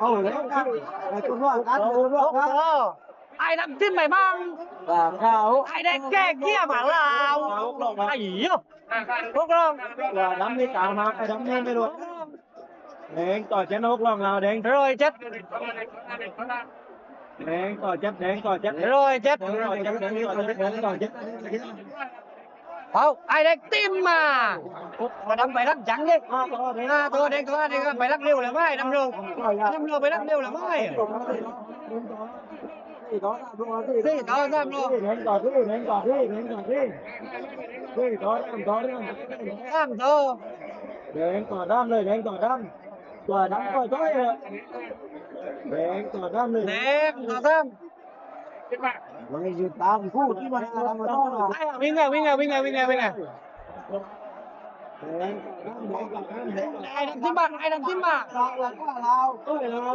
ເອົາແລ້ວກັນ ໄປຄົນວ່າກັນ ຄົນວ່າກັນ ອ້າຍດຳຖິ້ມໄປບ້າງ ອ່າ ຂາວ ອ້າຍແດງແກ້ເກຍມາລາວ ໄອ້ໂຍ ຫົກລອງ ວ່າດຳນີ້ຕາມມາ ດຳນີ້ໄປໂລດ ແດງຕໍ່ເຈັດ ຫົກລອງລາວແດງ ຮ້ອຍເຈັດ ແດງຕໍ່ເຈັດ ແດງຕໍ່ເຈັດ ຮ້ອຍເຈັດ ຮ້ອຍເຈັດ ແດງຕໍ່ເຈັດ ແດງຕໍ່ເຈັດ ເອົາ ອ້າຍແດງຕິມມາ ບໍ່ດຳໄປລັກຈັງເດ້ ຫ້າໂຕ ແດງໂຕ ແດງໂຕ ໄປລັກເລັວແລ້ວ ອ້າຍດຳໂລ ດຳໂລໄປລັກເລັວແລ້ວ ອ້າຍ ສີ່ໂຕ ສາມໂຕ ແດງຕໍ່ທີ່ ແດງຕໍ່ທີ່ ແດງຕໍ່ທີ່ ສີ່ໂຕ ສາມໂຕ ສາມໂຕ ແດງຕໍ່ດຳເລີຍ ແດງຕໍ່ດຳ ຕົວດຳກໍຈ້ອຍເລີຍ ແດງຕໍ່ດຳເລີຍ ແດງຕໍ່ດຳ ມັນຢູ່ຕາມຜູ້ທີ່ມັນ ໄປ ວິ່ງແລ້ວ ວິ່ງແລ້ວ ວິ່ງແລ້ວ ວິ່ງແລ້ວ ວິ່ງແລ້ວ ໄອ້ດຳຖິ້ມມາ ໄອ້ດຳຖິ້ມມາ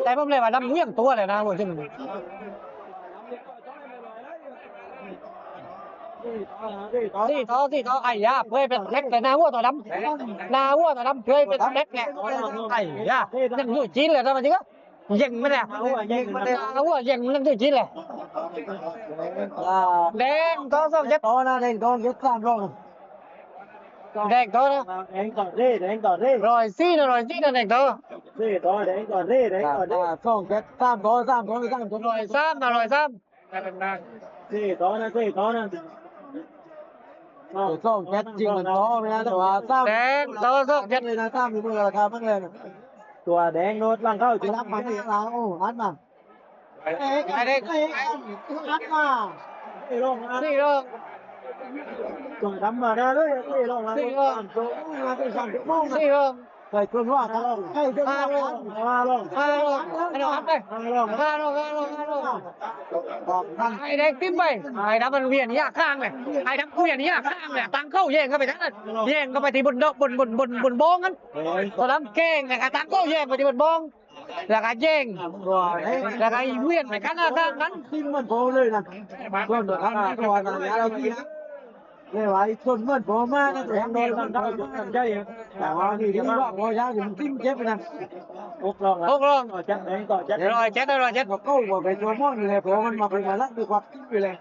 ແຕ່ຜົມເລີຍວ່າດຳວຽງຕົວແຫຼະນະ ຫົວຊິ ສີ່ໂຕ ສີ່ໂຕ ໄອ້ຢາ ເພື່ອຍໄປແທັກແຕ່ໜ້າຫົວຕົວດຳ ໜ້າຫົວຕົວດຳ ເພື່ອຍໄປແທັກແຫຼະ ໄອ້ຢາ ຍັງຢູ່ຈີນແຫຼະນະ ມັນຊິ ເຢັງມາແລ້ວ ເຢັງມາແລ້ວ ເອົາເຢັງມັນຢູ່ຈີນແຫຼະ ອ່າ ແດງຕໍ່ສອງເຈັດ ຕໍ່ນະ ແດງຕໍ່ເຈັດ ສາມລອງ ແດງຕໍ່ນະ ແດງຕໍ່ເດ້ ແດງຕໍ່ເດ້ ຮ້ອຍສີ່ນະ ຮ້ອຍສີ່ນະ ແດງຕໍ່ ເດ້ຕໍ່ ແດງຕໍ່ເດ້ ແດງຕໍ່ເດ້ ອ່າ ສອງເຈັດ ສາມຕໍ່ ສາມຕໍ່ ສາມຕໍ່ ຮ້ອຍສາມນະ ຮ້ອຍສາມ ເດ້ຕໍ່ນະ ເດ້ຕໍ່ນະ ເອີ ສອງເຈັດຈິງມັນຕໍ່ແມ່ນ ແຕ່ວ່າສາມ ແດງຕໍ່ສອງເຈັດເລີຍນະ ສາມຢູ່ເມືອລະຄາເບິ່ງເລີຍ ຕົວແດງໂນດຫຼັງເຂົ້າ ໄປຮັບມາ ເອົາ ໂອ້ ຫັນມາ ໄປເດ້ ໄປເດ້ ຮັບມາ ສີ່ລອງ ສີ່ລອງ ຕົວດຳມາໜ້າເລີຍ ສີ່ລອງ ສີ່ລອງ ສີ່ລອງ ໃຫ້ເພິ່ນວ່າກັນ ໃຫ້ເພິ່ນວ່າກັນ ຫ້າລອງ ຫ້າລອງ ຫ້າລອງ ຫ້າລອງ ຫ້າລອງ ຫ້າລອງ ໄອ້ແດງຕິດໄປ ໄອ້ດຳມັນວຽນຍາກຂ້າງແຫຼະ ໄອ້ດຳວຽນຍາກຂ້າງແຫຼະ ຕັ້ງເຂົ້າແຍ່ງເຂົ້າໄປທາງນັ້ນ ແຍ່ງເຂົ້າໄປທີ່ບົນດອກ ບົນ ບົນ ບົນ ບົນບ້ອງນັ້ນ ໂຕດຳແກ່ງ ແລ້ວກໍຕັ້ງເຂົ້າແຍ່ງໄປທີ່ບົນບ້ອງ ແລ້ວກໍແຍ່ງ ແລ້ວກໍວຽນໄປຂ້າງໜ້າຂ້າງນັ້ນ ຕິງມັນໂພເລີຍນະ ເພິ່ນບໍ່ທັນຕົວນັ້ນແລ້ວ ແຕ່ວ່າອີກຄົນເໝືອນບໍ່ມານະ ແຕ່ຍັງໂດນມັນໄດ້ ແຕ່ວ່ານີ້ທີ່ວ່າບໍ່ຢາກມັນກິນເຈັບນະ ຫົກລອງ ຫົກລອງ ຕໍ່ຈັດ ແດງຕໍ່ຈັດ ຮ້ອຍເຈັດ ຮ້ອຍເຈັດ ບໍ່ເຂົ້າບໍ່ໄປຕົວມ່ອນຢູ່ແລ້ວ ເພາະວ່າມັນມາເປັນມາລັກຢູ່ຄວັກກິນຢູ່ແລ້ວ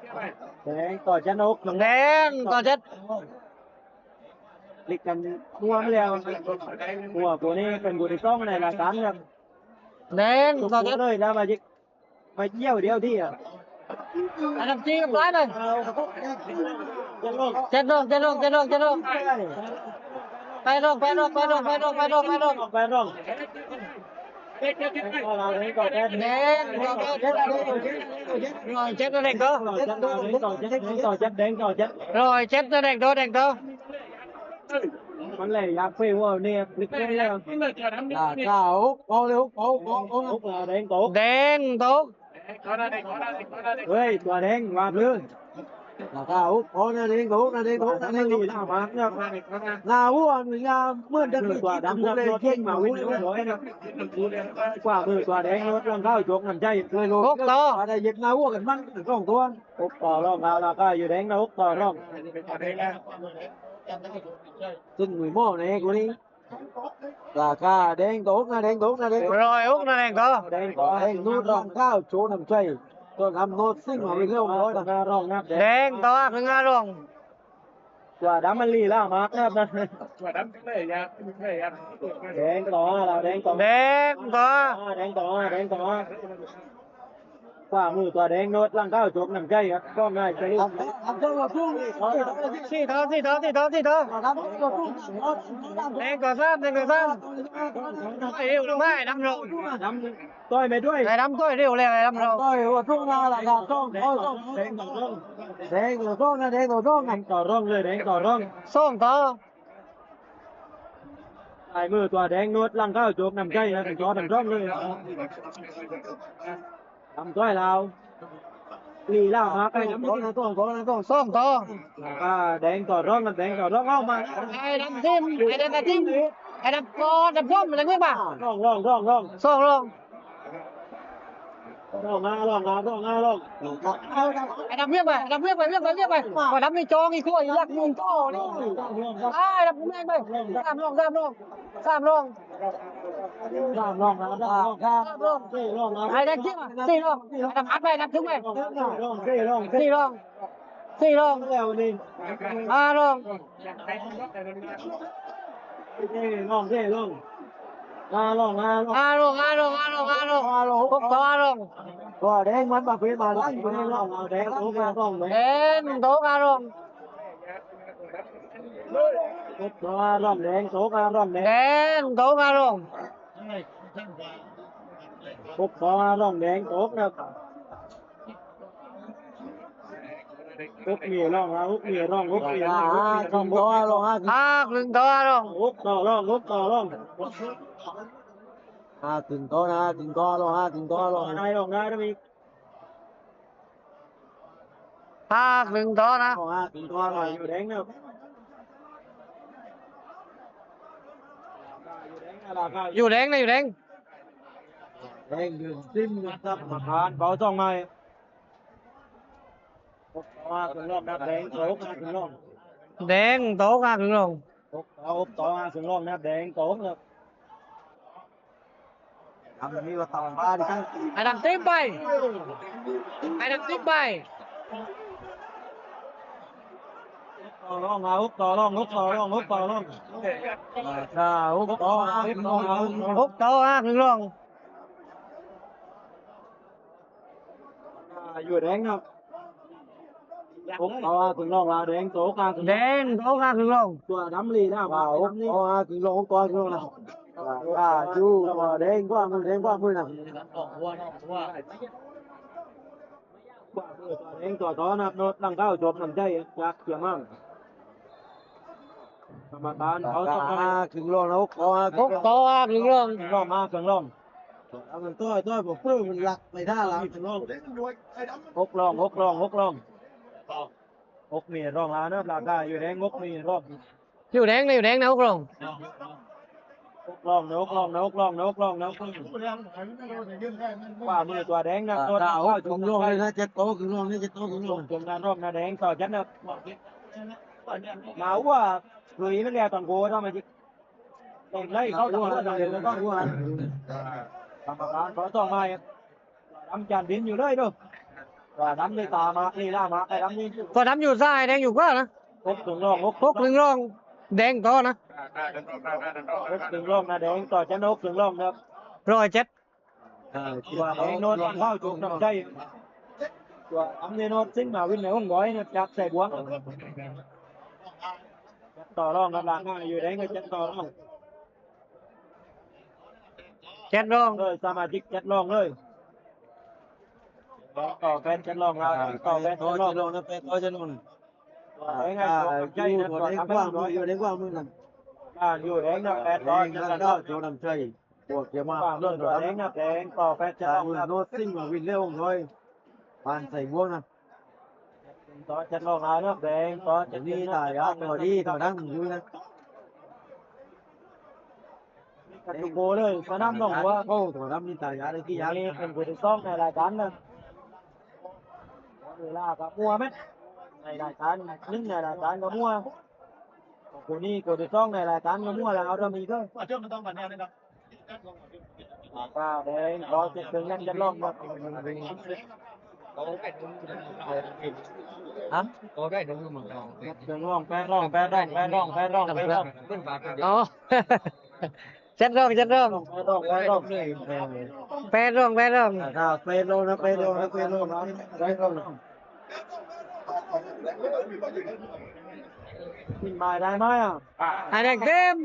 ແດງຕໍ່ຈັດ ຫົກລອງ ແດງຕໍ່ຈັດ ລິກກັນຫົວມາແລ້ວ ຫົວຜູ້ນີ້ເປັນຜູ້ທີສອງໃນລາຍການຄັບ ແດງຕໍ່ຈັດ ເລີຍນະ ມາຈິກ ໄປກ່ຽວດຽວທີ່ ອັນນັ້ນຈີກັບຫຼາຍເລີຍ ເຈັດລອງ ເຈັດລອງ ເຈັດລອງ ເຈັດລອງ ເຈັດລອງ ແປດລອງ ແປດລອງ ແປດລອງ ແປດລອງ ແປດລອງ ແປດລອງ ແດງຕໍ່ເຈັດ ຮ້ອຍເຈັດ ແດງຕໍ່ ຮ້ອຍເຈັດ ແດງຕໍ່ ແດງຕໍ່ ຮ້ອຍເຈັດ ແດງຕໍ່ ແດງຕໍ່ ມັນແຫຼະ ຢາກເຟວເວີເນຍ ລາຄາຫົກ ເອົາເລີຍ ຫົກ ຫົກ ຫົກ ຫົກ ແດງຕົກ ເຮີ້ຍ ຕົວແດງວາບເລີຍ ລາຄາຫົກ ເອົາໜ້າແດງຕົກ ໜ້າແດງຕົກ ໜ້າແດງຕົກ ໜ້າຫົວ ໜ້າເໝືອນກັນ ຕົວດຳ ຕົວເກັ່ງມາ ຂວາມືຕົວແດງ ລົດລອງເທ້າ ຈົກນ້ຳໃຈ ເຄີຍໂລ ຫົກຕໍ່ ໄດ້ເຢັບໜ້າຫົວກັນ ມັນສອງຕົວ ຫົກຕໍ່ລອງ ລາຄາຢູ່ແດງນະ ຫົກຕໍ່ລອງ ຂຶ້ນມືໝໍໃນກູນີ້ ລາຄາແດງຕົກນະ ແດງຕົກນະ ແດງຕົກ ຮ້ອຍຫົກນະ ແດງຕົກ ແດງຕົກ ແດງໂນດລອງເທ້າ ໂຈນຳໃຈ ຕ້ອນຮັບໂນດຊິງມາເປັນເລື່ອງຮ້ອຍນະ ແດງຕົກນະ ລອງ ຕົວດຳມັນລີລາມາກນະ ຕົວດຳເລີຍຍາກເລີຍຍາກ ແດງຕໍ່ລາວ ແດງຕໍ່ ແດງຕໍ່ ແດງຕໍ່ ແດງຕໍ່ ຂວາມືຕົວແດງໂນດ ຫຼັງເຂົ້າ ຈົກນ້ຳໃຈຄັບ ກ້ອງໜ້າຈະລຸກ ສີ່ຕໍ່ ສີ່ຕໍ່ ສີ່ຕໍ່ ສີ່ຕໍ່ ສີ່ຕໍ່ ແດງຕໍ່ສາມ ແດງຕໍ່ສາມ ໄອ້ເອວລົງມາ ໄອ້ດຳລົງ ດຳ ຕ່ອຍໄປດ້ວຍ ໄອ້ດຳຕ່ອຍເລວແລ້ວ ໄອ້ດຳລົງ ຕ່ອຍຫົວທຸງນາລະ ສອງ ສອງ ແດງຕໍ່ສອງ ແດງຕໍ່ສອງນະ ແດງຕໍ່ສອງ ແດງຕໍ່ສອງເລີຍ ແດງຕໍ່ສອງ ສອງຕໍ່ ລາຍມືຕົວແດງໂນດ ຫຼັງເຂົ້າ ຈົກນ້ຳໃຈນະ ເປັນຕໍ່ນຳສອງເລີຍ ດຳຊ່ອຍລາວ ລີລາວຫາໄປນຳ ສອງຕໍ່ ສອງຕໍ່ ສອງຕໍ່ ອ່າ ແດງຕໍ່ສອງນະ ແດງຕໍ່ສອງ ເອົາມາ ໄອ້ດຳຖິ້ມ ໄອ້ແດງກໍຖິ້ມ ໄອ້ດຳກໍດຳສົ້ມ ແລ້ວເມືອງມາ ລອງ ລອງ ລອງ ລອງ ສອງລອງ ລອງ ລອງ ລອງ ລອງ ລອງ ໄອ້ດຳວຽງໄປ ດຳວຽງໄປ ວຽງໄປ ວຽງໄປ ກໍດຳນີ້ຈອງອີກ ອີກລັກໜຶ່ງຕໍ່ນີ້ ໄອ້ດຳວຽງໄປ ສາມລອງ ສາມລອງ ສາມລອງ ລອງ ລອງ ລອງ ລອງ ລອງ ໄອ້ແດງ ສີ່ ສີ່ ລອງ ໄອ້ດຳ ອັດໄວ້ ດຳ ຖືໄວ້ ສີ່ ລອງ ສີ່ ລອງ ສີ່ ລອງ ຫ້າ ລອງ ລອງ ຫ້າ ລອງ ຫ້າ ລອງ ຫ້າ ລອງ ຫົກ ຕໍ່ ຫ້າ ລອງ ກໍແດງມັນປະເພດມາຫຼັງ ແດງ ໂຕ ຫ້າ ລອງ ແດງ ໂຕ ຫ້າ ລອງ ຫົກ ຕໍ່ ຫ້າ ລອງ ແດງ ໂຕ ຫ້າ ລອງ ແດງ ແດງ ໂຕ ຫ້າ ລອງ ຫົກ ຕໍ່ ຫ້າ ລອງ ແດງ ໂຕ ຫົກ ນີ້ ລອງ ຫົກ ນີ້ ລອງ ຫົກ ນີ້ ລອງ ຫົກ ນີ້ ລອງ ຫົກ ຕໍ່ ຫ້າ ລອງ ຫ້າ ຫ້າ ຂຶ້ນ ຕໍ່ ຫ້າ ລອງ ຫົກ ຕໍ່ ລອງ ຫົກ ຕໍ່ ລອງ ຫ້າ ຂຶ້ນ ຕໍ່ ຫ້າ ຂຶ້ນ ຕໍ່ ລອງ ຫ້າ ຂຶ້ນ ຕໍ່ ລອງ ໄດ້ ລອງ ໄດ້ ໄດ້ອີກ ພາກໜຶ່ງຕໍ່ນະ ພາກໜຶ່ງຕໍ່ນະ ຢູ່ແດງເດີ ຢູ່ແດງນະ ຢູ່ແດງ ແດງຢືນຊິມຢູ່ ກຳມະການເປົ່າສອງໄມ້ ຫົກຕໍ່ຫ້າ ຂຶ້ນລອງນະ ແດງໂຕ ຫົກຕໍ່ຫ້າ ຂຶ້ນລອງ ແດງໂຕ ຫົກຕໍ່ຫ້າ ຂຶ້ນລອງ ຫົກຕໍ່ຫ້າ ຂຶ້ນລອງນະ ແດງໂຕ ຫົກ ນະ. ທຳແບບນີ້ກໍຕຳບ້ານກັນ ໄອ້ດຳຕິມໄປ ໄອ້ດຳຕິມໄປ ຕໍ່ລອງ ຫົກຕໍ່ລອງ ຫົກຕໍ່ລອງ ຫົກຕໍ່ລອງ ອ່າ ຫົກຕໍ່ ຫົກຕໍ່ ຫາຂຶ້ນລອງ ອ່າ ຢູ່ແດງເນາະ ຫົກຕໍ່ຫາຂຶ້ນລອງລາວ ແດງໂຕຫາຂຶ້ນ ແດງໂຕຫາຂຶ້ນລອງ ຕົວດຳລີນະ ວ່າຫົກຕໍ່ຫາຂຶ້ນລອງ ຫົກຕໍ່ຫາຂຶ້ນລອງນະ ອ່າ ຢູ່ແດງກວ່າມື ແດງກວ່າມືນະ ແດງຕໍ່ຕໍ່ນະ ໂນດຫຼັງເຂົ້າ ຈົບນຳໃຈຈາກເຊຍມາ ກຳມະການເຂົາຕ້ອງຫາຂຶ້ນລອງນະ ຫົກຕໍ່ຫາ ຫົກຕໍ່ຫາຂຶ້ນລອງ ຂຶ້ນລອງ ຫາຂຶ້ນລອງ ເອົາມັນຕ່ອຍ ຕ່ອຍບໍ່ຟື້ນ ມັນລັກໄປທ່າລະ ຫົກລອງ ຫົກລອງ ຫົກລອງ ຫົກນີ້ລອງລາວເນາະ ລາວໄດ້ຢູ່ແດງ ຫົກນີ້ລອງ ຢູ່ແດງນະ ຢູ່ແດງນະ ຫົກລອງ ຫົກລອງນະ ຫົກລອງນະ ຫົກລອງນະ ຫົກລອງນະ ຂວາມືຕົວແດງນະ ອ່າ ຫົກລອງເລີຍນະ ເຈັດໂຕຂຶ້ນລອງນະ ເຈັດໂຕຂຶ້ນລອງ ຕົງນະ ລອງນະ ແດງຕໍ່ຈັດນະ ມາວ່າ ລຸຍມັນແລ້ວຕ້ອງໂກນະ ເຕັມໄດ້ເຂົ້າຕົງຫົວເລີຍ ກຳມະການຂໍສອງໄມ້ ດຳຈານດິນຢູ່ເລີຍເດີ ວ່າດຳນີ້ຕາມານີ້ລາມາໄອ້ດຳນີ້ ກໍດຳຢູ່ຊ້າຍ ແດງຢູ່ຂວານະ ຫົກເຖິງລອງ ຫົກ ຫົກເຖິງລອງ ແດງຕໍ່ນະ ຫົກເຖິງລອງນະ ແດງຕໍ່ຈັດ ຫົກເຖິງລອງນະ ຮ້ອຍເຈັດ ອ່າ ວ່າແດງໂນດເຂົ້າຈຸກນຳໃຈ ວ່າດຳນີ້ໂນດຊິງມາວິນໃນອົງບອຍນະ ຈາກໃສ່ບວງ ຈັດຕໍ່ລອງນະ ລາກມາຢູ່ແດງກໍຈັດຕໍ່ລອງ ແຈັດລອງເລີຍ ສະມາຊິກແຈັດລອງເລີຍ ຕໍ່ແປດແຈັດລອງລາວ ອ່າ ຕໍ່ແປດແຈັດລອງ ແປດຕໍ່ແຈັດລອງ ອ່າ ຢູ່ແດງຂວາມື ຢູ່ແດງຂວາມືນັ້ນ ອ່າ ຢູ່ແດງນະ ແປດຕໍ່ແຈັດລອງ ໂຕນຳໃຈ ພວກຈະມາເລື່ອນຕົວແດງນະ ແດງຕໍ່ແປດແຈັດລອງ ໂນດຊິງມາວິນເລັວໜ້ອຍ ຜ່ານໃສ່ບວງນະ ຕໍ່ຈັດລອງລາວເນາະ ແດງຕໍ່ຈັດ ມີຕາຍາກ ຕໍ່ດີຕໍ່ດັງຢູ່ນະ ກະຕຸໂກເລີຍ ສະໜາມໜອງຫົວ ໂອ້ ຕົວດຳມີຕາຍາກ ໄດ້ທີ່ຍາກ ນີ້ເປັນຜູ້ທີ່ສອງໃນລາຍການນະ ເວລາກະມົວແມ່ນ ໃນລາຍການ ໜຶ່ງໃນລາຍການກະມົວ ຜູ້ນີ້ຜູ້ທີ່ສອງໃນລາຍການກະມົວ ແລ້ວເອົາດຳອີກເດີ ປາແດງ ລໍເຈັດເຖິງຍັງຈະລອງມາ ຮະ ເຖິງລອງ ແປດລອງ ແປດລອງ ແປດລອງ ແປດລອງ ແປດລອງ ອໍ ເຈັດລອງ ເຈັດລອງ ແປດລອງ ແປດລອງ ອ່າ ແປດລອງນະ ແປດລອງນະ ແປດລອງນະ ແປດລອງນະ ຂຶ້ນມາໄດ້ໄໝ ອ່າ ໄອ້ແດງເຕັມ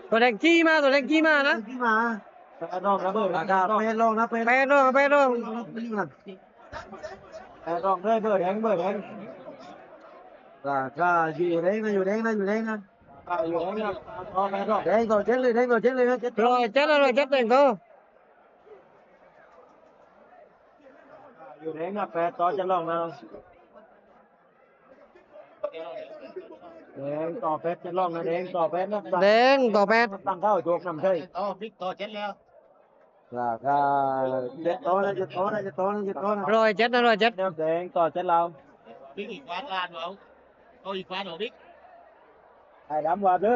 ຕົວແດງຈີ່ມາ ຕົວແດງຈີ່ມານະ ມາ ແປດລອງນະ ເບີ ອ່າ ແປດລອງນະ ແປດລອງ ແປດລອງ ແປດລອງເລີຍ ເບີແດງ ເບີແດງ ອ່າ ຢູ່ແດງນະ ຢູ່ແດງນະ ຢູ່ແດງນະ ອ່າ ຢູ່ແດງນະ ແດງຕໍ່ເຈັດເລີຍ ແດງຕໍ່ເຈັດເລີຍນະ ເຈັດ ຮ້ອຍເຈັດ ຮ້ອຍເຈັດ ແດງຕໍ່ ຢູ່ແດງນະ ແປດຕໍ່ເຈັດລອງນະ ແດງຕໍ່ແປດ ເຈັດລອງນະ ແດງຕໍ່ແປດນະ ແດງຕໍ່ແປດ ຕັ້ງເຂົ້າໂຈກນຳໃຊ້ ຕໍ່ ປິກຕໍ່ເຈັດແລ້ວ ລາຄາ ເຈັດຕໍ່ນະ ເຈັດຕໍ່ນະ ເຈັດຕໍ່ນະ ເຈັດຕໍ່ນະ ຮ້ອຍເຈັດນະ ຮ້ອຍເຈັດ ແດງຕໍ່ເຈັດລາວ ປິກອີກວາດລານເອົາ ເອົາອີກວາດອອກດິ ໄອ້ດຳວາດເດີ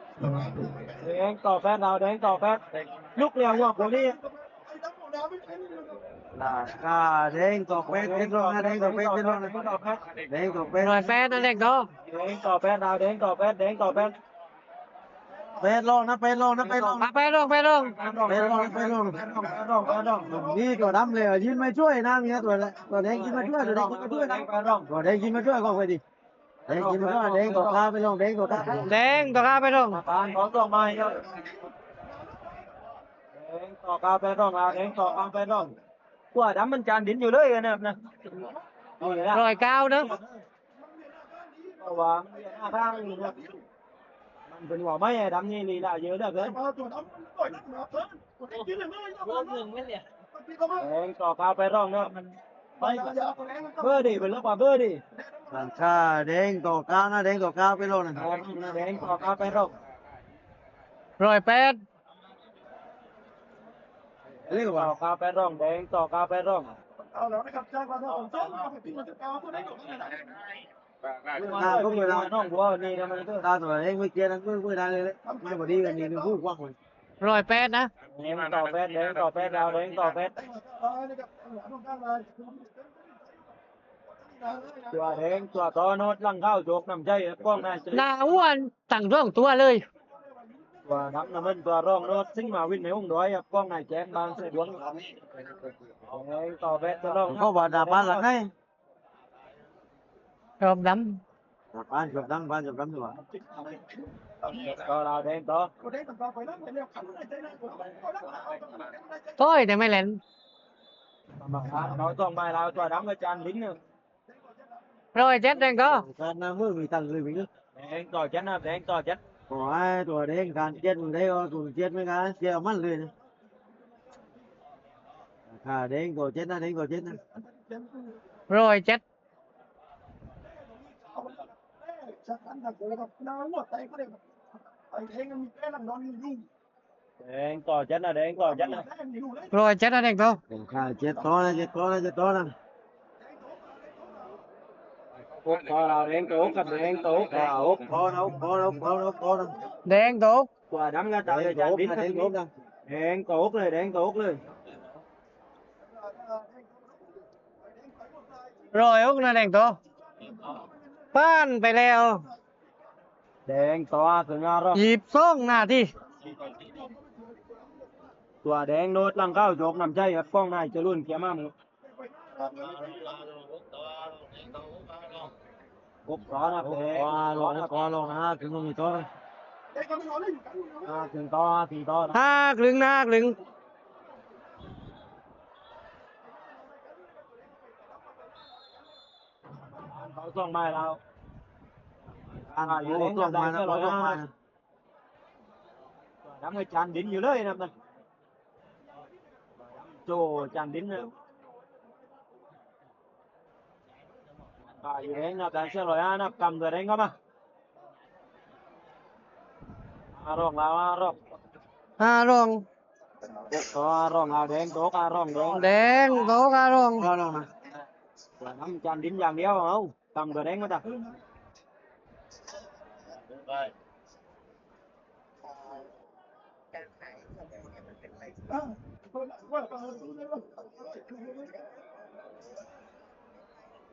ແດງຕໍ່ແປດລາວ ແດງຕໍ່ແປດ ລຸກແລ້ວ ຫົວໂຄນີ້ ລາຄາແດງຕໍ່ແປດ ເປັນຮອງນະ ແດງຕໍ່ແປດ ເປັນຮອງນະ ແດງຕໍ່ແປດ ຮ້ອຍແປດນະ ແດງຕໍ່ ແດງຕໍ່ແປດລາວ ແດງຕໍ່ແປດ ແດງຕໍ່ແປດ ແປດຮອງນະ ແປດຮອງນະ ແປດຮອງ ອ່ະ ແປດຮອງ ແປດຮອງ ແປດຮອງນະ ແປດຮອງ ແປດຮອງ ແປດຮອງ ນີ້ຕົວດຳເລີຍ ຢືນມາຊ່ວຍນະ ເມຍຕົວ ຕົວແດງຢືນມາຊ່ວຍ ຕົວແດງຢືນມາຊ່ວຍນະ ຕົວແດງຢືນມາຊ່ວຍ ຂອງຂ້ອຍນີ້ ແດງກິນມາດ້ວຍ ແດງຕໍ່ຂາໄປນ້ອງ ແດງຕໍ່ຂາ ແດງຕໍ່ຂາໄປນ້ອງ ປານຂອງດອກໄມ້ ແດງຕໍ່ຂາໄປນ້ອງ ແດງຕໍ່ຂາໄປນ້ອງ ຂົວດຳມັນຈານດິນຢູ່ເລີຍນະ ນີ້ລະ ຮ້ອຍເກົ້າເນາະ ເພາະວ່າມັນເປັນຫົວໄມ້ດຳນີ້ລີລາເຢີເຫຼືອເກີນ. ແດງຕໍ່ຂາໄປນ້ອງເນາະ ໄປເບີດີ ເພິ່ນເອີ້ນວ່າເບີດີ ຫຼັງຄາແດງຕໍ່ຂານະ ແດງຕໍ່ຂາໄປນ້ອງນະ ແດງຕໍ່ຂາໄປນ້ອງ ຮ້ອຍແປດ ແດງຕໍ່ຂາໄປນ້ອງ ແດງຕໍ່ຂາໄປນ້ອງ ຕາຕົວເອງເມື່ອກີ້ນັ້ນ ເມື່ອ ເມື່ອນັ້ນເລີຍ ມັນບໍ່ດີກັນນີ້ ຜູ້ກວ້າງມັນ ຮ້ອຍແປດນະ ແດງຕໍ່ແປດ ແດງຕໍ່ແປດລາວ ແດງຕໍ່ແປດ ຕົວແດງຕົວຕໍ່ໂນດຫຼັງເຂົ້າ ໂຈກນຳໃຈ ກ້ອງໃນ ໜ້າອ້ວນທັງສອງຕົວເລີຍ ຕົວດຳນະ ເປັນຕົວຮອງໂນດ ຊິງມາວິນໃນອົງດອຍ ກ້ອງໃນແຈມບາງໃສ່ດວງ ແດງຕໍ່ແປດຕົວຮອງ ເຂົ້າບາດໜ້າບານຫຼັງໃນ ຈອບດຳ ປານຈອບດຳ ປານຈອບດຳດີກວ່າ ຕໍ່ລາວແດງຕໍ່ ໂອ້ຍ ແຕ່ໄມ່ແລ່ນ ກຳມະການເຂົາຕ້ອງໄມ້ລາວ ຕົວດຳກະຈານດິນ ຮ້ອຍເຈັດແດງຕໍ່ ການໜ້າມືມີຕັງເລີຍມີ ແດງຕໍ່ຈັດນະ ແດງຕໍ່ຈັດ ໂອ້ຍ ຕົວແດງການເຈັດມັນໄດ້ ຕົວເຈັດມັນການເສຍມັນເລີຍນະ ຂາແດງຕໍ່ເຈັດນະ ແດງຕໍ່ເຈັດນະ ຮ້ອຍເຈັດ ແດງຕໍ່ຈັດນະ ແດງຕໍ່ຈັດນະ ຮ້ອຍເຈັດນະ ແດງຕໍ່ ຂາເຈັດຕໍ່ນະ ເຈັດຕໍ່ນະ ເຈັດຕໍ່ນະ ຫົກຕໍ່ລາວ ແດງຕໍ່ຫົກ ແດງຕໍ່ຫົກ ຫົກຕໍ່ນະ ຫົກຕໍ່ນະ ຫົກຕໍ່ນະ ຫົກຕໍ່ນະ ແດງຕໍ່ຫົກ ຕົວດຳກະຕາຍ ແດງຕໍ່ຫົກນະ ແດງຕໍ່ຫົກນະ ແດງຕໍ່ຫົກເລີຍ ແດງຕໍ່ຫົກເລີຍ ຮ້ອຍຫົກນະ ແດງຕໍ່ ຜ່ານໄປແລ້ວ ແດງຕໍ່ ຫາຂຶ້ນມາຮອບ ຊາວສອງນາທີ ຕົວແດງໂນດຫຼັງເຂົ້າ ໂຈກນຳໃຈ ກ້ອງໃນຈະລຸນເກຍມາ ຫົກຕໍ່ນະ ຫົກຕໍ່ນະ ຫົກຕໍ່ນະ ຫາຂຶ້ນມາມີຕໍ່ ຫາຂຶ້ນຕໍ່ ຫາຂຶ້ນຕໍ່ ຫາຂຶ້ນ ຫາຂຶ້ນ ເຂົາສອງໄມ້ລາວ ເຂົາສອງໄມ້ລາວ ເຂົາສອງໄມ້ລາວ ດຳໃຫ້ຈານດິນຢູ່ເລີຍນະ ໂຈ ຈານດິນນະ ອ່າ ຢູ່ແດງນະ ການເຊືອກຮ້ອຍຫ້ານະ ກຳຕົວແດງເຂົ້າມາ ຫ້າຮ່ອງລາວ ຫ້າຮ່ອງ ຫ້າຮ່ອງ ຕົກຕໍ່ຫ້າຮ່ອງລາວ ແດງຕົກຫ້າຮ່ອງ ແດງ ແດງຕົກຫ້າຮ່ອງ ຫ້າຮ່ອງນະ ນຳຈານດິນຢ່າງດຽວ ເອົາ ກຳຕົວແດງມາຕະ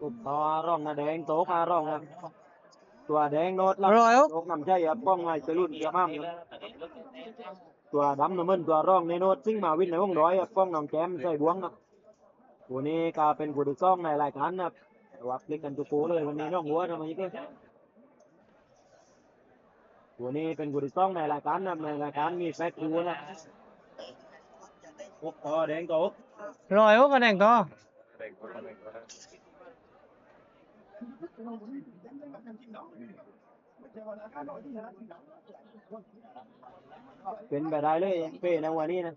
ຕົກຕໍ່ຫ້າຮ່ອງນະ ແດງຕົກຫ້າຮ່ອງນະ ຕົວແດງໂນດລະ ຮ້ອຍຫົກ ຕົກນຳໃຈ ປ້ອງໃຫ້ສະຫຼຸນເກືອມາ ຕົວດຳນະເມີນ ຕົວຮອງໃນໂນດ ຊິງມາວິນໃນຫົງດອຍ ປ້ອງໜອງແຈມໃສ່ບວງນະ ຜູ້ນີ້ກະເປັນຜູ້ທີສອງໃນລາຍການນະ ວັບເລັກກັນທຸກຄູ່ເລີຍ ວັນນີ້ນ້ອງຫົວທຳມະອິດເລີຍ ຜູ້ນີ້ເປັນຜູ້ທີສອງໃນລາຍການນະ ໃນລາຍການມີແປດຄູ່ນະ ຫົກຕໍ່ແດງຕໍ່ຫົກ ຮ້ອຍຫົກກະແດງຕໍ່ ເປັນໄປໄດ້ເລີຍ ເປ້ນະ ງວດນີ້ນະ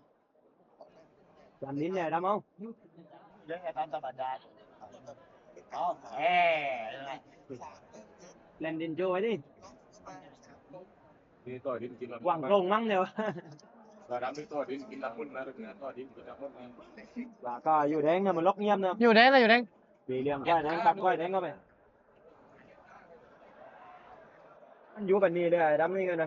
ຈານດິນແດ່ດຳເອົາ ເລື່ອງການສະບາຍໃຈ ເອົາ ເອີ ແລ່ນດິນໂຈໄວ້ຕິ ມີຕໍ່ດິນກິນລະ ຫວັງລົງມັ້ງແລ້ວ ລະດັບມີຕໍ່ດິນກິນລະມຸນນະ ຕໍ່ດິນກິນລະມຸນ ລະກະຢູ່ແດງນະ ມັນລັອກງຽບນະ ຢູ່ແດງນະ ຢູ່ແດງ ສີເຫຼືອງ ຄວາຍແດງ ຕັດຄວາຍແດງເຂົ້າໄປ ມັນຢູ່ບັດນີ້ເດີ ດຳນີ້ກັນນະ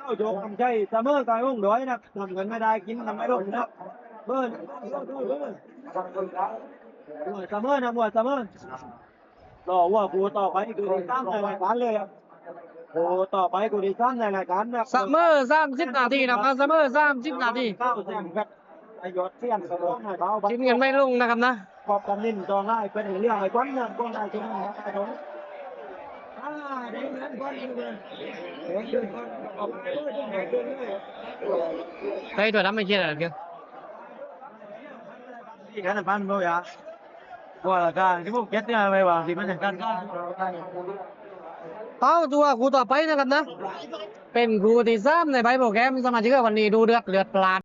ເອົາໂຈກນຳໃຊ້ສະເໝີກັບອົງດອຍນະ ນຳກັນໄມ່ໄດ້ກິນນຳໄມ່ລົງນະ ເບິ່ງ ສະເໝີນະ ໝວດສະເໝີ ລໍວ່າຄູ່ຕໍ່ໄປຄືທີ່ສາມໃນລາຍການເລີຍ ຄູ່ຕໍ່ໄປຄູ່ທີ່ສາມໃນລາຍການນະ ສະເໝີສາມສິບນາທີນະ ສະເໝີສາມສິບນາທີ ກິນກັນໄມ່ລົງນະຄັບນະ. ຂອບກັນນິນຈອງຫຼາຍເປັນເລື່ອງໃຫ້ຄວັນເມືອງກອງໄດ້ຊຸມນັ້ນໄດ້ສົງ ໃຫ້ຕົວດຳໄປເຄຍນະ ທີ່ແຄ່ນະພັນບໍ່ຢາ ບໍ່ລະການທີ່ພວກເຈັດນີ້ໄປວ່າທີ່ມັນຍັງກັນ ເອົາ ຕົວຄູ່ຕໍ່ໄປນະຄັບນະ ເປັນຄູ່ທີສາມໃນໃບໂປຣແກຣມສະມາຊິກ ວັນນີ້ດູເດືອດເລືອດພລາດ.